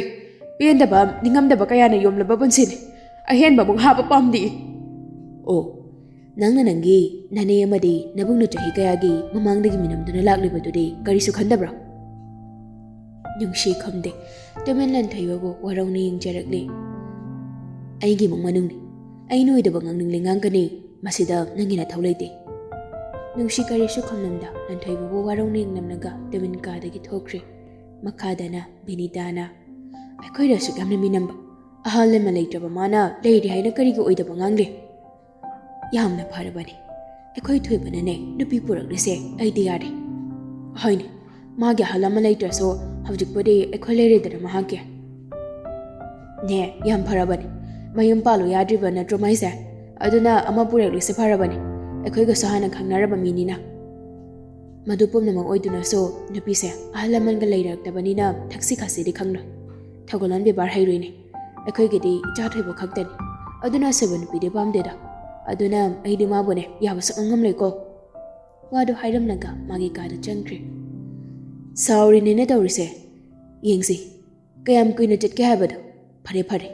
ꯄꯦꯟꯗꯕ, ꯅꯤꯡꯉꯝꯗꯕ ꯀꯌꯥꯅ ꯌꯣꯝꯂꯕ ꯄꯨꯟꯁꯤꯅꯤ꯫ ꯑꯍꯦꯟꯕ ꯑꯃꯨꯛ ꯍꯥꯞꯄ ꯄꯥꯝꯗꯦ꯫ ꯑꯣ, ꯅꯪꯅ ꯅꯪꯒꯤ ꯅꯅꯦ ꯑꯃꯗꯤ ꯅꯕꯨꯡꯅ ꯆꯍꯤ ꯀꯌꯥꯒꯤ ꯃꯃꯥꯡꯗꯒꯤ ꯃꯤꯅꯝꯗꯨꯅ ꯂꯥꯛꯂꯤꯕꯗꯨꯗꯤ ꯀꯔꯤꯁꯨ ꯈꯟꯗꯕ꯭ꯔꯥ? ꯅꯨꯡꯁꯤ ꯈꯨꯝꯗꯦ꯫ ꯇꯨꯃꯤꯟ ꯂꯟꯊꯣꯏꯕꯕꯨ ꯋꯥꯔꯧꯅ ꯌꯦꯡꯖꯔꯛꯂꯤ꯫ ꯑꯩꯒꯤ ꯏꯃꯨꯡ ꯃꯅꯨꯡꯅꯤ꯫ ꯑꯩ ꯅꯣꯏꯗꯕ ꯉꯥꯡꯅꯤꯡꯂꯦ ꯉꯥꯡꯒꯅꯤ꯫ ꯃꯁꯤꯗ ꯅꯪꯒꯤ ꯅꯊꯧ ꯂꯩꯇꯦ꯫ ꯅꯨꯡꯁꯤ ꯀꯔꯤꯁꯨ ꯈꯨꯝꯂꯝꯗ ꯂꯟꯊꯣꯏꯕꯕꯨ ꯋꯥꯔꯧꯅ ꯌꯦꯡꯂꯝꯂꯒ ꯇꯨꯃꯤꯟ ꯀꯥꯗꯒꯤ ꯊꯣꯛꯈ꯭ꯔꯦ꯫ ꯃꯈꯥꯗꯅ ꯕꯤꯅꯤꯇꯥꯅ, "ꯑꯩꯈꯣꯏꯗ ꯑꯁꯨꯛ ꯌꯥꯝꯅ ꯃꯤꯅꯝꯕ ꯑꯍꯜ ꯂꯃꯟ ꯂꯩꯇ꯭ꯔꯕ ꯃꯥꯅ ꯂꯩꯔꯦ ꯍꯥꯏꯅ ꯀꯔꯤꯒꯤ ꯑꯣꯏꯗꯕ ꯉꯥꯡꯂꯦ? ꯌꯥꯝꯅ ꯐꯔꯕꯅꯤ꯫ ꯑꯩꯈꯣꯏ ꯊꯣꯏꯕꯅꯅꯦ ꯅꯨꯄꯤ ꯄꯨꯔꯛꯂꯤꯁꯦ ꯑꯩꯗꯤ ꯌꯥꯔꯦ꯫ ꯍꯣꯏꯅꯦ, ꯃꯥꯒꯤ ꯑꯍꯜ ꯑꯃ ꯂꯩꯇ꯭ꯔꯁꯨ ꯍꯧꯖꯤꯛꯄꯨꯗꯤ ꯑꯩꯈꯣꯏ ꯂꯩꯔꯦꯗꯅ ꯃꯍꯥꯛꯀꯤ꯫ ꯅꯦ, ꯌꯥꯝ ꯐꯔꯕꯅꯤ꯫ ꯃꯌꯨꯝ ꯄꯥꯜꯂꯨ ꯌꯥꯗ꯭ꯔꯤꯕ ꯅꯠꯇ꯭ꯔꯣ ꯃꯥꯏꯁꯦ? ꯑꯗꯨꯅ ꯑꯃ ꯄꯨꯔꯛꯂꯤꯁꯦ ꯐꯔꯕꯅꯤ꯫ ꯑꯩꯈꯣꯏꯒꯁꯨ ꯍꯥꯟꯅ ꯈꯪꯅꯔꯕ ꯃꯤꯅꯤꯅ꯫ ꯃꯗꯨ ꯄꯨꯝꯅꯃꯛ ꯑꯣꯏꯗꯨꯅꯁꯨ ꯅꯨꯄꯤꯁꯦ ꯑꯍꯜ ꯂꯃꯟꯒ ꯂꯩꯔꯛꯇꯕꯅꯤꯅ ꯊꯛꯁꯤ ꯈꯥꯁꯤꯗꯤ ꯈꯪꯂꯣꯏ꯫ ꯊꯧꯒꯜꯂꯣꯟ ꯕꯦꯕꯥꯔ ꯍꯩꯔꯣꯏꯅꯦ꯫ ꯑꯩꯈꯣꯏꯒꯤꯗꯤ ꯏꯆꯥ ꯊꯣꯏꯕ ꯈꯛꯇꯅꯤ꯫ ꯑꯗꯨꯅ ꯑꯁꯣꯏꯕ ꯅꯨꯄꯤꯗꯤ ꯄꯥꯝꯗꯦꯗ꯫ ꯑꯗꯨꯅ ꯑꯩꯗꯤ ꯃꯥꯕꯨꯅꯦ ꯌꯥꯕ ꯁꯨꯛꯉꯝ ꯉꯝꯂꯣꯏꯀꯣ꯫" ꯋꯥꯗꯨ ꯍꯥꯏꯔꯝꯂꯒ ꯃꯥꯒꯤ ꯀꯥꯗ ꯆꯪꯈ꯭ꯔꯦ꯫ ꯁꯥꯎꯔꯤꯅꯦꯅ ꯇꯧꯔꯤꯁꯦ꯫ ꯌꯦꯡꯁꯤ, ꯀꯌꯥꯝ ꯀꯨꯏꯅ ꯆꯠꯀꯦ ꯍꯥꯏꯕꯗꯣ꯫ ꯐꯔꯦ, ꯐꯔꯦ,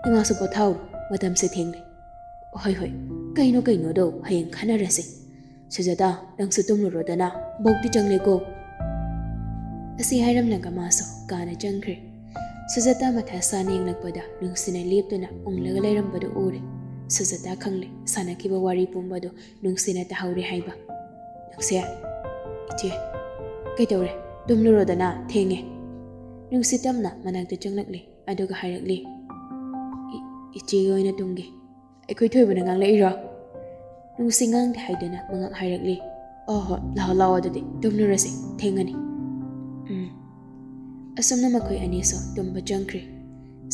ꯏꯃꯥꯁꯨ ꯄꯣꯊꯥꯎꯔꯣ, ꯃꯇꯝꯁꯦ ꯊꯦꯡꯂꯦ꯫ ꯍꯣꯏ, ꯍꯣꯏ, ꯀꯩꯅꯣ ꯀꯩꯅꯣꯗꯣ ꯍꯌꯦꯡ ꯈꯟꯅꯔꯁꯦ꯫ ꯁꯨꯖꯥꯇꯥ, ꯅꯪꯁꯨ ꯇꯨꯝꯂꯨꯔꯣꯗꯅ, ꯕꯣꯛꯇꯤ ꯆꯪꯂꯦꯀꯣ꯫ ꯑꯁꯤ ꯍꯥꯏꯔꯝꯂꯒ ꯃꯥꯁꯨ ꯀꯥꯗ ꯆꯪꯈ꯭ꯔꯦ꯫ ꯁꯨꯖꯥꯇꯥ ꯃꯊꯥ ꯁꯥꯅ ꯌꯦꯡꯂꯛꯄꯗ ꯅꯨꯡꯁꯤꯅ ꯂꯦꯞꯇꯨꯅ ꯎꯪꯂꯒ ꯂꯩꯔꯝꯕꯗꯨ ꯎꯔꯦ꯫ ꯁꯨꯖꯥꯇꯥ ꯈꯪꯂꯦ, ꯁꯥꯟꯅꯈꯤꯕ ꯋꯥꯔꯤ ꯄꯨꯝꯕꯗꯨ ꯅꯨꯡꯁꯤꯅ ꯇꯥꯍꯧꯔꯦ ꯍꯥꯏꯕ꯫ ꯅꯨꯡꯁꯤ, ꯏꯆꯦ, ꯀꯩꯗꯧꯔꯦ? ꯇꯨꯝꯂꯨꯔꯣꯗꯅ, ꯊꯦꯡꯉꯦ꯫ ꯅꯨꯡꯁꯤ ꯇꯞꯅ ꯃꯅꯥꯛꯇ ꯆꯪꯂꯛꯂꯦ, ꯑꯗꯨꯒ ꯍꯥꯏꯔꯛꯂꯦ, "ꯏ-, ꯏꯆꯦꯒꯤ ꯑꯣꯏꯅ ꯇꯨꯝꯒꯦ꯫" "ꯑꯩꯈꯣꯏ ꯊꯣꯏꯕꯅ ꯉꯥꯡꯂꯛꯏꯔꯣ?" ꯅꯨꯡꯁꯤ ꯉꯥꯡꯗꯦ ꯍꯥꯏꯗꯨꯅ ꯃꯉꯛ ꯍꯥꯏꯔꯛꯂꯦ꯫ "ꯑꯣ ꯍꯣ, ꯂꯥꯛꯑꯣ, ꯂꯥꯛꯑꯣ, ꯑꯗꯨꯗꯤ ꯇꯨꯝꯂꯨꯔꯁꯦ, ꯊꯦꯡꯉꯅꯤ꯫" "ꯎꯝ, ꯑꯁꯨꯝꯅ ꯃꯈꯣꯏ ꯑꯅꯤꯁꯨ ꯇꯨꯝꯕ ꯆꯪꯈ꯭ꯔꯦ꯫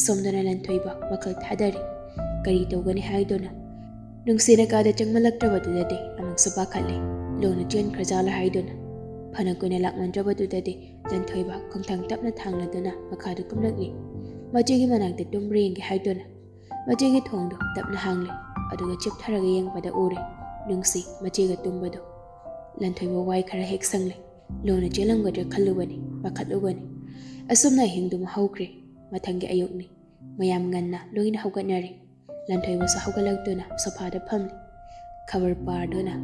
ꯁꯣꯝꯗꯅ ꯂꯟꯊꯣꯏꯕ ꯋꯥꯈꯜ ꯊꯥꯗꯔꯤ꯫ ꯀꯔꯤ ꯇꯧꯒꯅꯤ ꯍꯥꯏꯗꯨꯅ? ꯅꯨꯡꯁꯤꯅ ꯀꯥꯗ ꯆꯪꯃꯜꯂꯛꯇ꯭ꯔꯕꯗꯨꯗꯗꯤ ꯑꯃꯨꯛꯁꯨ ꯄꯥꯈꯠꯂꯦ꯫ ꯂꯨꯅ ꯆꯦꯟꯈ꯭ꯔꯖꯥꯠꯂ ꯍꯥꯏꯗꯨꯅ꯫ ꯐꯅ ꯀꯨꯏꯅ ꯂꯥꯛꯃꯟꯗ꯭ꯔꯕꯗꯨꯗꯗꯤ ꯂꯟꯊꯣꯏꯕ ꯈꯣꯡꯊꯥꯡ ꯇꯞꯅ ꯊꯥꯡꯂꯗꯨꯅ ꯃꯈꯥꯗ ꯀꯨꯝꯂꯛꯂꯤ꯫ ꯃꯆꯦꯒꯤ ꯃꯅꯥꯛꯇ ꯇꯨꯝꯕ꯭ꯔꯥ ꯌꯦꯡꯒꯦ ꯍꯥꯏꯗꯨꯅ꯫ ꯃꯆꯦꯒꯤ ꯊꯣꯡꯗꯣ ꯇꯞꯅ ꯍꯥꯡꯂꯦ꯫ ꯑꯗꯨꯒ ꯆꯦꯞꯊꯔꯒ ꯌꯦꯡꯕꯗ ꯎꯔꯦ ꯅꯨꯡꯁꯤ ꯃꯆꯦꯒ ꯇꯨꯝꯕꯗꯣ꯫ ꯂꯟꯊꯣꯏꯕ ꯋꯥꯏ ꯈꯔ ꯍꯦꯛ ꯁꯪꯂꯦ꯫ ꯂꯨꯅ ꯆꯦꯜꯂꯝꯒꯗ꯭ꯔꯥ ꯈꯜꯂꯨꯕꯅꯤ, ꯄꯥꯈꯠꯂꯨꯕꯅꯤ꯫ ꯑꯁꯨꯝꯅ ꯑꯍꯤꯡꯗꯨꯃ ꯍꯧꯈ꯭ꯔꯦ꯫ ꯃꯊꯪꯒꯤ ꯑꯌꯨꯛꯅꯤ꯫ ꯃꯌꯥꯝ ꯉꯟꯅ ꯂꯣꯏꯅ ꯍꯧꯒꯠꯅꯔꯦ꯫ ꯂꯟꯊꯣꯏꯕꯁꯨ ꯍꯧꯒꯠꯂꯛꯇꯨꯅ ꯁꯣꯐꯥꯗ ꯐꯝꯂꯤ꯫ ꯈꯕꯔ ꯄꯥꯔꯗꯨꯅ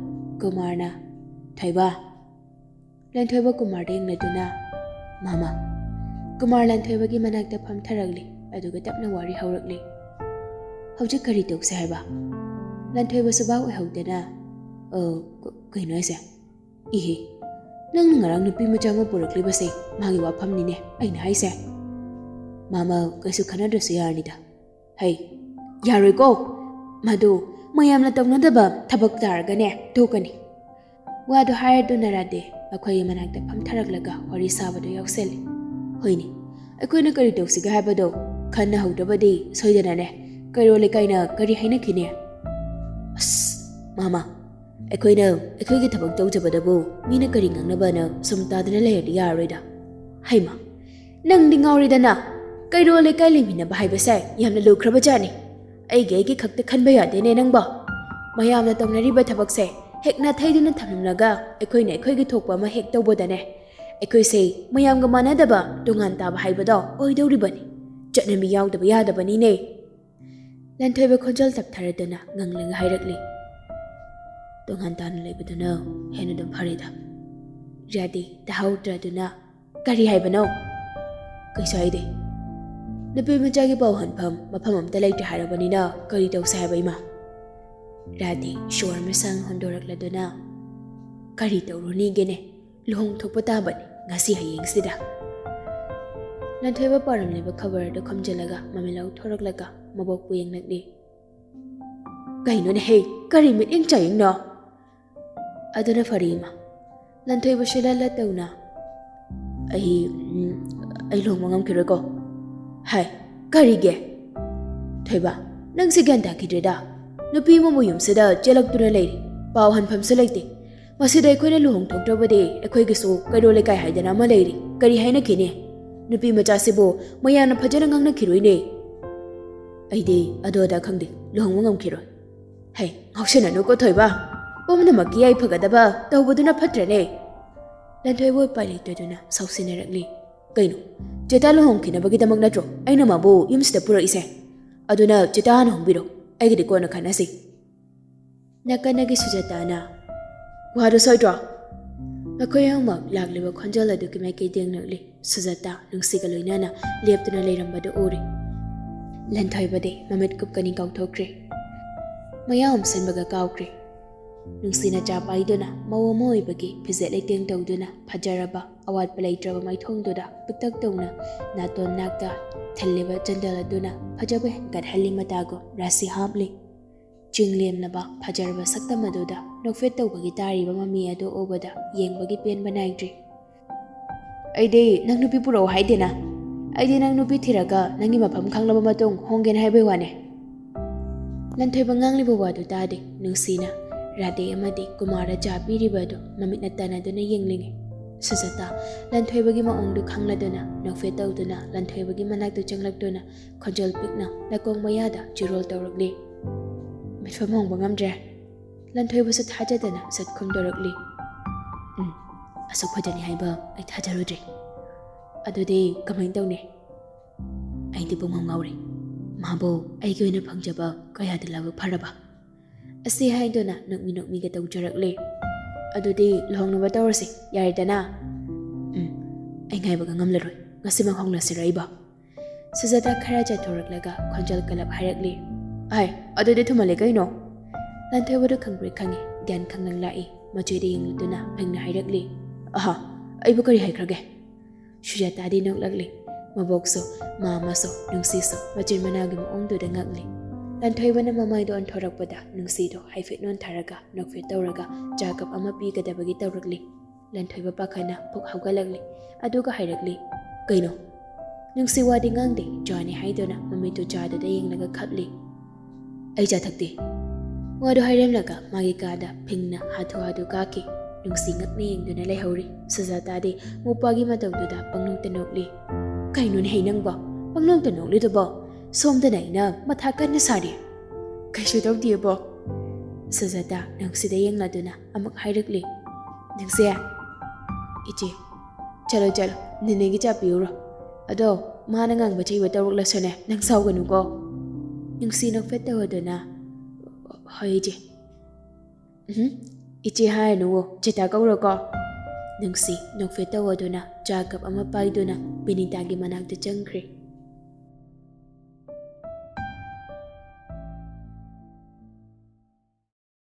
ꯀꯨꯃꯥꯔꯅ, "ꯊꯣꯏꯕ!" ꯂꯟꯊꯣꯏꯕ ꯀꯨꯃꯥꯔꯗ ꯌꯦꯡꯂꯗꯨꯅ, "ꯃꯥꯃ!" ꯀꯨꯃꯥꯔ ꯂꯟꯊꯣꯏꯕꯒꯤ ꯃꯅꯥꯛꯇ ꯐꯝꯊꯔꯛꯂꯤ, ꯑꯗꯨꯒ ꯇꯞꯅ ꯋꯥꯔꯤ ꯍꯧꯔꯛꯂꯤ꯫ "ꯍꯧꯖꯤꯛ ꯀꯔꯤ ꯇꯧꯁꯦ ꯍꯥꯏꯕ?" ꯂꯟꯊꯣꯏꯕꯁꯨ ꯚꯥꯞ ꯑꯣꯏꯍꯧꯗꯅ, "ꯑ, ꯀ-, ꯀꯩꯅꯣ ꯍꯥꯏꯁꯦ?" "ꯏꯍꯦ, ꯅꯪꯅ ꯉꯔꯥꯡ ꯅꯨꯄꯤ ꯃꯆꯥ ꯑꯃ ꯄꯨꯔꯛꯂꯤꯕꯁꯦ ꯃꯥꯒꯤ ꯋꯥꯐꯝꯅꯤꯅꯦ ꯑꯩꯅ ꯍꯥꯏꯁꯦ꯫ ꯃꯥꯃ, ꯀꯩꯁꯨ ꯈꯟꯅꯗ꯭ꯔꯁꯨ ꯌꯥꯔꯅꯤꯗ꯫ ꯍꯩ, ꯌꯥꯔꯣꯏꯀꯣ꯫ ꯃꯗꯨ ꯃꯌꯥꯝꯅ ꯇꯧꯅꯗꯕ ꯊꯕꯛ ꯇꯥꯔꯒꯅꯦ ꯇꯣꯛꯀꯅꯤ꯫" ꯋꯥꯗꯨ ꯍꯥꯏꯔꯗꯨꯅ ꯔꯥꯙꯦ ꯃꯈꯣꯏꯒꯤ ꯃꯅꯥꯛꯇ ꯐꯝꯊꯔꯛꯂꯒ ꯋꯥꯔꯤ ꯁꯥꯕꯗꯨ ꯌꯥꯎꯁꯜꯂꯤ꯫ "ꯍꯣꯏꯅꯦ, ꯑꯩꯈꯣꯏꯅ ꯀꯔꯤ ꯇꯧꯁꯤꯒꯦ ꯍꯥꯏꯕꯗꯣ ꯈꯟꯅꯍꯧꯗ꯭ꯔꯕꯗꯤ ꯁꯣꯏꯗꯅꯅꯦ ꯀꯩꯔꯣꯜ ꯂꯩꯀꯥꯏꯅ ꯀꯔꯤ ꯍꯥꯏꯅꯈꯤꯅꯤ?" "ꯑꯁ, ꯃꯥꯃ, ꯑꯩꯈꯣꯏꯅ ꯑꯩꯈꯣꯏꯒꯤ ꯊꯕꯛ ꯇꯧꯖꯕꯗꯕꯨ ꯃꯤꯅ ꯀꯔꯤ ꯉꯥꯡꯅꯕꯅ ꯁꯨꯝ ꯇꯥꯗꯨꯅ ꯂꯩꯔꯗꯤ ꯌꯥꯔꯔꯣꯏꯗ꯫" "ꯍꯩꯃ, ꯅꯪꯗꯤ ꯉꯥꯎꯔꯦꯗꯅ꯫ ꯀꯩꯔꯣꯜ ꯂꯩꯀꯥꯏ ꯂꯩꯃꯤꯟꯅꯕ ꯍꯥꯏꯕꯁꯦ ꯌꯥꯝꯅ ꯂꯨꯈ꯭ꯔꯕ ꯖꯥꯠꯅꯤ꯫ ꯑꯩꯒꯤ ꯑꯩꯒꯤ ꯈꯛꯇ ꯈꯟꯕ ꯌꯥꯗꯦꯅꯦ ꯅꯪꯕꯣ꯫ ꯃꯌꯥꯝꯅ ꯇꯧꯅꯔꯤꯕ ꯊꯕꯛꯁꯦ ꯍꯦꯛ ꯅꯥꯊꯩꯗꯨꯅ ꯊꯝꯂꯝꯂꯒ ꯑꯩꯈꯣꯏꯅ ꯑꯩꯈꯣꯏꯒꯤ ꯊꯣꯛꯄ ꯑꯃ ꯍꯦꯛ ꯇꯧꯕꯗꯅꯦ, ꯑꯩꯈꯣꯏꯁꯦ ꯃꯌꯥꯝꯒ ꯃꯥꯟꯅꯗꯕ, ꯇꯣꯉꯥꯟ ꯇꯥꯕ ꯍꯥꯏꯕꯗꯣ ꯑꯣꯏꯗꯧꯔꯤꯕꯅꯤ꯫ ꯆꯠꯅꯕꯤ ꯌꯥꯎꯗꯕ ꯌꯥꯗꯕꯅꯤꯅꯦ꯫" ꯂꯟꯊꯣꯏꯕ ꯈꯣꯟꯖꯦꯜ ꯇꯞꯊꯔꯗꯨꯅ ꯉꯪꯂꯒ ꯍꯥꯏꯔꯛꯂꯤ꯫ "ꯇꯣꯉꯥꯟ ꯇꯥꯅ ꯂꯩꯕꯗꯨꯅ ꯍꯦꯟꯅ ꯑꯗꯨꯝ ꯐꯔꯦꯗ꯫" ꯔꯥꯙꯦ ꯇꯥꯍꯧꯗ꯭ꯔꯗꯨꯅ, "ꯀꯔꯤ ꯍꯥꯏꯕꯅꯣ?" "ꯀꯩꯁꯨ ꯍꯥꯏꯗꯦ꯫ ꯅꯨꯄꯤ ꯃꯆꯥꯒꯤ ꯄꯥꯎ ꯍꯟꯐꯝ ꯃꯐꯝ ꯑꯝꯇ ꯂꯩꯇ꯭ꯔꯦ ꯍꯥꯏꯔꯕꯅꯤꯅ ꯀꯔꯤ ꯇꯧꯁꯦ ꯍꯥꯏꯕ, ꯏꯃꯥ?" ꯔꯥꯙꯦ ꯁꯣꯔ ꯑꯃ ꯁꯥꯡ ꯍꯣꯟꯗꯣꯔꯛꯂꯗꯨꯅ, "ꯀꯔꯤ ꯇꯧꯔꯨꯅꯤꯒꯦꯅꯦ? ꯂꯨꯍꯣꯡ ꯊꯣꯛꯄ ꯇꯥꯕꯅꯤ ꯉꯁꯤ ꯍꯌꯦꯡꯁꯤꯗ꯫" ꯂꯟꯊꯣꯏꯕ ꯄꯥꯔꯝꯂꯤꯕ ꯈꯕꯔꯗꯨ ꯈꯨꯝꯖꯤꯜꯂꯒ ꯃꯃꯤꯠ ꯂꯧꯊꯣꯔꯛꯂꯒ ꯃꯕꯣꯛꯄꯨ ꯌꯦꯡꯂꯛꯂꯤ꯫ "ꯀꯩꯅꯣꯅꯦꯍꯦ, ꯀꯔꯤ ꯃꯤꯠꯌꯦꯡ ꯆꯥꯌꯦꯡꯅꯣ?" "ꯑꯗꯨꯅ ꯐꯔꯦ, ꯏꯃꯥ꯫" ꯂꯟꯊꯣꯏꯕꯁꯨ ꯂꯠ ꯂꯠ ꯇꯧꯅ, "ꯑꯩ, ꯎꯝ, ꯑꯩ ꯂꯨꯍꯣꯡꯕ ꯉꯝꯈꯤꯔꯣꯏꯀꯣ꯫ ꯍꯥꯏ, ꯀꯔꯤꯒꯤ? ꯊꯣꯏꯕ, ꯅꯪꯁꯦ ꯒ꯭ꯌꯥꯟ ꯇꯥꯈꯤꯗ꯭ꯔꯦꯗ꯫ ꯅꯨꯄꯤ ꯑꯃꯕꯨ ꯌꯨꯝꯁꯤꯗ ꯆꯦꯜꯂꯛꯇꯨꯅ ꯂꯩꯔꯤ, ꯄꯥꯎ ꯍꯟꯐꯝꯁꯨ ꯂꯩꯇꯦ꯫ ꯃꯁꯤꯗ ꯑꯩꯈꯣꯏꯅ ꯂꯨꯍꯣꯡꯊꯣꯛꯇ꯭ꯔꯕꯗꯤ ꯑꯩꯈꯣꯏꯒꯤꯁꯨ ꯀꯩꯔꯣꯜ ꯂꯩꯀꯥꯏ ꯍꯥꯏꯗꯅ ꯑꯃ ꯂꯩꯔꯤ, ꯀꯔꯤ ꯍꯥꯏꯅꯈꯤꯅꯤ? ꯅꯨꯄꯤ ꯃꯆꯥꯁꯤꯕꯨ ꯃꯌꯥꯝꯅ ꯐꯖꯅ ꯉꯥꯡꯅꯈꯤꯔꯣꯏꯅꯦ꯫ ꯑꯩꯗꯤ ꯑꯗꯨ ꯑꯗꯥ ꯈꯪꯗꯦ, ꯂꯨꯍꯣꯡꯕ ꯉꯝꯈꯤꯔꯣꯏ꯫ ꯍꯩ, ꯉꯥꯎꯁꯤꯟꯅꯅꯨꯀꯣ ꯊꯣꯏꯕ, ꯄꯨꯝꯅꯃꯛꯀꯤ ꯌꯥꯏꯐꯒꯗꯕ ꯇꯧꯕꯗꯨꯅ ꯐꯠꯇ꯭ꯔꯅꯦ? ꯂꯟꯊꯣꯏꯕ ꯎꯄꯥꯏ ꯂꯩꯇꯗꯨꯅ ꯁꯥꯎꯁꯤꯟꯅꯔꯛꯂꯤ꯫ ꯀꯩꯅꯣ, ꯆꯦꯇꯥ ꯂꯨꯍꯣꯡꯈꯤꯅꯕꯒꯤꯗꯃꯛ ꯅꯠꯇ꯭ꯔꯣ ꯑꯩꯅ ꯃꯥꯕꯨ ꯌꯨꯝꯁꯤꯗ ꯄꯨꯔꯛꯏꯁꯦ? ꯑꯗꯨꯅ ꯆꯦꯇꯥ ꯍꯥꯟꯅ ꯍꯣꯡꯕꯤꯔꯣ, ꯑꯩꯒꯤꯗꯤ ꯀꯣꯟꯅ ꯈꯟꯅꯁꯤ꯫ ꯅꯥꯀꯟꯗꯒꯤ ꯁꯨꯖꯥꯇꯥꯅ, "ꯋꯥꯗꯨ ꯁꯣꯏꯗ꯭ꯔꯣ?" ꯃꯈꯣꯏ ꯑꯍꯨꯝꯃꯛ ꯂꯥꯛꯂꯤꯕ ꯈꯣꯟꯖꯦꯜ ꯑꯗꯨꯒꯤ ꯃꯥꯏꯀꯩ ꯌꯦꯡꯂꯛꯂꯤ꯫ ꯁꯨꯖꯥꯇꯥ ꯅꯨꯡꯁꯤꯒ ꯂꯣꯏꯅꯅ ꯂꯦꯞꯇꯨꯅ ꯂꯩꯔꯝꯕꯗꯨ ꯎꯔꯤ꯫ ꯂꯟꯊꯣꯏꯕꯗꯤ ꯃꯃꯤꯠ ꯀꯨꯞꯀꯅꯤ ꯀꯥꯎꯊꯣꯛꯈ꯭ꯔꯦ꯫ ꯃꯌꯥ ꯎꯝꯁꯤꯟꯕꯒ ꯀꯥꯎꯈ꯭ꯔꯦ꯫ ꯅꯨꯡꯁꯤꯅ ꯆꯥ ꯄꯥꯏꯗꯨꯅ ꯃꯧ ꯑꯃ ꯑꯣꯏꯕꯒꯤ ꯐꯤꯖꯦꯠ ꯂꯩꯇꯦꯡ ꯇꯧꯗꯨꯅ ꯐꯖꯔꯕ ꯑꯋꯥꯠꯄ ꯂꯩꯇ꯭ꯔꯕ ꯃꯥꯏꯊꯣꯡꯗꯨꯗ ꯄꯤꯛꯇꯛ ꯇꯧꯅ ꯅꯥꯇꯣꯟ ꯅꯥꯛꯇ ꯊꯜꯂꯤꯕ ꯆꯟꯗꯜ ꯑꯗꯨꯅ ꯐꯖꯕ ꯍꯦꯟꯒꯠꯍꯜꯂꯤ꯫ ꯃꯇꯥꯒꯨꯝ ꯔꯥꯁꯤ ꯍꯥꯞꯂꯤ꯫ ꯆꯤꯡ ꯂꯦꯝꯂꯕ ꯐꯖꯔꯕ ꯁꯛꯇꯝ ꯑꯗꯨꯗ ꯅꯣꯛꯐꯦꯠ ꯇꯧꯕꯒꯤ ꯇꯥꯔꯤꯕ ꯃꯃꯤ ꯑꯗꯨ ꯎꯕꯗ ꯌꯦꯡꯕꯒꯤ ꯄꯦꯟꯕ ꯅꯥꯏꯗ꯭ꯔꯤ꯫ "ꯑꯩꯗꯤ ꯅꯪ ꯅꯨꯄꯤ ꯄꯨꯔꯛꯑꯣ ꯍꯥꯏꯗꯦꯅ꯫ ꯑꯩꯗꯤ ꯅꯪ ꯅꯨꯄꯤ ꯊꯤꯔꯒ ꯅꯪꯒꯤ ꯃꯐꯝ ꯈꯪꯂꯕ ꯃꯇꯨꯡ ꯍꯣꯡꯒꯦꯅ ꯍꯥꯏꯕꯩ ꯋꯥꯅꯦ꯫" ꯂꯟꯊꯣꯏꯕ ꯉꯥꯡꯂꯤꯕ ꯋꯥꯗꯨ ꯇꯥꯗꯦ꯫ ꯅꯨꯡꯁꯤꯅ ꯔꯥꯙꯦ ꯑꯃꯗꯤ ꯀꯨꯃꯥꯔꯗ ꯆꯥ ꯄꯤꯔꯤꯕ ꯑꯗꯨ ꯃꯃꯤꯠꯅ ꯇꯥꯟꯅꯗꯨꯅ ꯌꯦꯡꯂꯤꯉꯩ, ꯁꯨꯖꯥꯇꯥ ꯂꯟꯊꯣꯏꯕꯒꯤ ꯃꯑꯣꯡꯗꯨ ꯈꯪꯂꯗꯨꯅ ꯅꯣꯛꯐꯦꯠ ꯇꯧꯗꯨꯅ ꯂꯟꯊꯣꯏꯕꯒꯤ ꯃꯅꯥꯛꯇ ꯆꯪꯂꯛꯇꯨꯅ ꯈꯣꯟꯖꯦꯜ ꯄꯤꯛꯅ ꯅꯥꯀꯣꯡ ꯃꯌꯥꯗ ꯆꯤꯔꯣꯜ ꯇꯧꯔꯛꯂꯤ꯫ ꯃꯤꯠꯐꯝ ꯍꯣꯡꯕ ꯉꯝꯗ꯭ꯔꯦ꯫ ꯂꯟꯊꯣꯏꯕꯁꯨ ꯊꯥꯖꯗꯅ ꯁꯠ ꯈꯨꯝꯗꯣꯔꯛꯂꯤ꯫ "ꯎꯝ, ꯑꯁꯨꯛ ꯐꯖꯅꯤ ꯍꯥꯏꯕ ꯑꯩ ꯊꯥꯖꯔꯨꯗ꯭ꯔꯦ꯫ ꯑꯗꯨꯗꯤ ꯀꯃꯥꯏꯅ ꯇꯧꯅꯤ?" "ꯑꯩꯗꯤ ꯄꯨꯡꯉꯥꯎ ꯉꯥꯎꯔꯦ꯫ ꯃꯥꯕꯨ ꯑꯩꯒꯤ ꯑꯣꯏꯅ ꯐꯪꯖꯕ ꯀꯌꯥꯗꯤ ꯂꯥꯏꯕꯛ ꯐꯔꯕ?" ꯑꯁꯤ ꯍꯥꯏꯗꯨꯅ ꯅꯣꯛꯃꯤ ꯅꯣꯛꯃꯤꯒ ꯇꯧꯖꯔꯛꯂꯦ꯫ "ꯑꯗꯨꯗꯤ ꯂꯨꯍꯣꯡꯅꯕ ꯇꯧꯔꯁꯤ, ꯌꯥꯔꯦꯗꯅ?" "ꯎꯝ, ꯑꯩ ꯉꯥꯏꯕꯒ ꯉꯝꯂꯔꯣꯏ, ꯉꯁꯤꯃꯛ ꯍꯣꯡꯂꯁꯤꯔ ꯏꯕꯣ?" ꯁꯨꯖꯥꯇꯥ ꯈꯔ ꯆꯠꯊꯣꯔꯛꯂꯒ ꯈꯣꯟꯖꯦꯜ ꯀꯜꯂꯞ ꯍꯥꯏꯔꯛꯂꯤ꯫ "ꯑꯥꯏ, ꯑꯗꯨꯗꯤ ꯊꯨꯃꯜꯂꯦ ꯀꯩꯅꯣ?" ꯂꯟꯊꯣꯏꯕꯗꯨ ꯈꯪꯄ꯭ꯔꯦꯛ ꯈꯪꯉꯤ, ꯒ꯭ꯌꯥꯟ ꯈꯪꯂꯪ ꯂꯥꯛꯏ, ꯃꯆꯦꯗ ꯌꯦꯡꯂꯗꯨꯅ ꯐꯤꯡꯅ ꯍꯥꯏꯔꯛꯂꯤ꯫ "ꯑꯍꯥ, ꯑꯩꯕꯨ ꯀꯔꯤ ꯍꯥꯏꯈ꯭ꯔꯒꯦ?" ꯁꯨꯖꯥꯇꯥꯗꯤ ꯅꯣꯛꯂꯛꯂꯤ꯫ ꯃꯕꯣꯛꯁꯨ, ꯃꯥ ꯑꯃꯁꯨ, ꯅꯨꯡꯁꯤꯁꯨ ꯃꯆꯤꯟ ꯃꯅꯥꯎꯒꯤ ꯃꯑꯣꯡꯗꯨꯗ ꯉꯛꯂꯤ꯫ ꯂꯟꯊꯣꯏꯕꯅ ꯃꯃꯥꯏꯗꯣ ꯑꯣꯟꯊꯣꯔꯛꯄꯗ ꯅꯨꯡꯁꯤꯗꯣ ꯍꯥꯏꯐꯦꯠ ꯅꯣꯟꯊꯔꯒ ꯅꯣꯛꯐꯦꯠ ꯇꯧꯔꯒ ꯆꯥ ꯀꯞ ꯑꯃ ꯄꯤꯒꯗꯕꯒꯤ ꯇꯧꯔꯛꯂꯤ꯫ ꯂꯟꯊꯣꯏꯕ ꯄꯥꯈꯠꯅ ꯄꯨꯛ ꯍꯧꯒꯠꯂꯛꯂꯤ꯫ ꯑꯗꯨꯒ ꯍꯥꯏꯔꯛꯂꯤ, "ꯀꯩꯅꯣ?" ꯅꯨꯡꯁꯤ ꯋꯥꯗꯤ ꯉꯥꯡꯗꯦ, ꯆꯥꯅꯤ ꯍꯥꯏꯗꯨꯅ ꯃꯃꯤꯠꯇꯨ ꯆꯥꯗꯨꯗ ꯌꯦꯡꯂꯒ ꯈꯞꯂꯤ꯫ "ꯑꯩ ꯆꯥ ꯊꯛꯇꯦ꯫" ꯋꯥꯗꯨ ꯍꯥꯏꯔꯝꯂꯒ ꯃꯥꯒꯤ ꯀꯥꯗ ꯐꯤꯡꯅ ꯍꯥꯊꯨ ꯍꯥꯊꯨ ꯀꯥꯈꯤ꯫ ꯅꯨꯡꯁꯤ ꯉꯛꯅ ꯌꯦꯡꯗꯨꯅ ꯂꯩꯍꯧꯔꯤ꯫ ꯁꯨꯖꯥꯇꯥꯗꯤ ꯃꯧꯄ꯭ꯋꯥꯒꯤ ꯃꯇꯧꯗꯨꯗ ꯄꯪꯅꯣꯛꯇ ꯅꯣꯛꯂꯤ꯫ "ꯀꯩꯅꯣꯅꯦꯍꯦ ꯅꯪꯕꯣ? ꯄꯪꯅꯣꯛꯇ ꯅꯣꯛꯂꯤꯗꯨꯕꯣ? ꯁꯣꯝꯗꯅ ꯑꯩꯅ ꯃꯊꯥ ꯀꯟꯅ ꯁꯥꯔꯤ꯫" "ꯀꯩꯁꯨ ꯇꯧꯗꯦꯕꯣ꯫" ꯁꯨꯖꯥꯇꯥ ꯅꯨꯡꯁꯤꯗ ꯌꯦꯡꯂꯗꯨꯅ ꯑꯃꯨꯛ ꯍꯥꯏꯔꯛꯂꯤ꯫ "ꯅꯨꯡꯁꯤ꯫" "ꯏꯆꯦ꯫" "ꯆꯠꯂꯣ, ꯆꯠꯂꯣ, ꯅꯦꯅꯦꯒꯤ ꯆꯥ ꯄꯤꯔꯨꯔꯣ꯫ ꯑꯗꯣ ꯃꯥꯅ ꯉꯥꯡꯕ ꯆꯩꯕ ꯇꯧꯔꯛꯂꯁꯨꯅꯦ, ꯅꯪ ꯁꯥꯎꯒꯅꯨꯀꯣ꯫" ꯅꯨꯡꯁꯤ ꯅꯣꯛꯐꯦꯠ ꯇꯧꯔꯗꯨꯅ, "ꯍꯣꯏ ꯏꯆꯦ꯫" "ꯎꯝ, ꯏꯆꯦ ꯍꯥꯏꯔꯅꯨꯋꯣ, ꯆꯤꯇꯥ ꯀꯧꯔꯣꯀꯣ꯫" ꯅꯨꯡꯁꯤ ꯅꯣꯛꯐꯦꯠ ꯇꯧꯔꯗꯨꯅ ꯆꯥ ꯀꯞ ꯑꯃ ꯄꯥꯏꯗꯨꯅ ꯕꯤꯅꯤꯇꯥꯒꯤ ꯃꯅꯥꯛꯇ ꯆꯪꯈ꯭ꯔꯦ꯫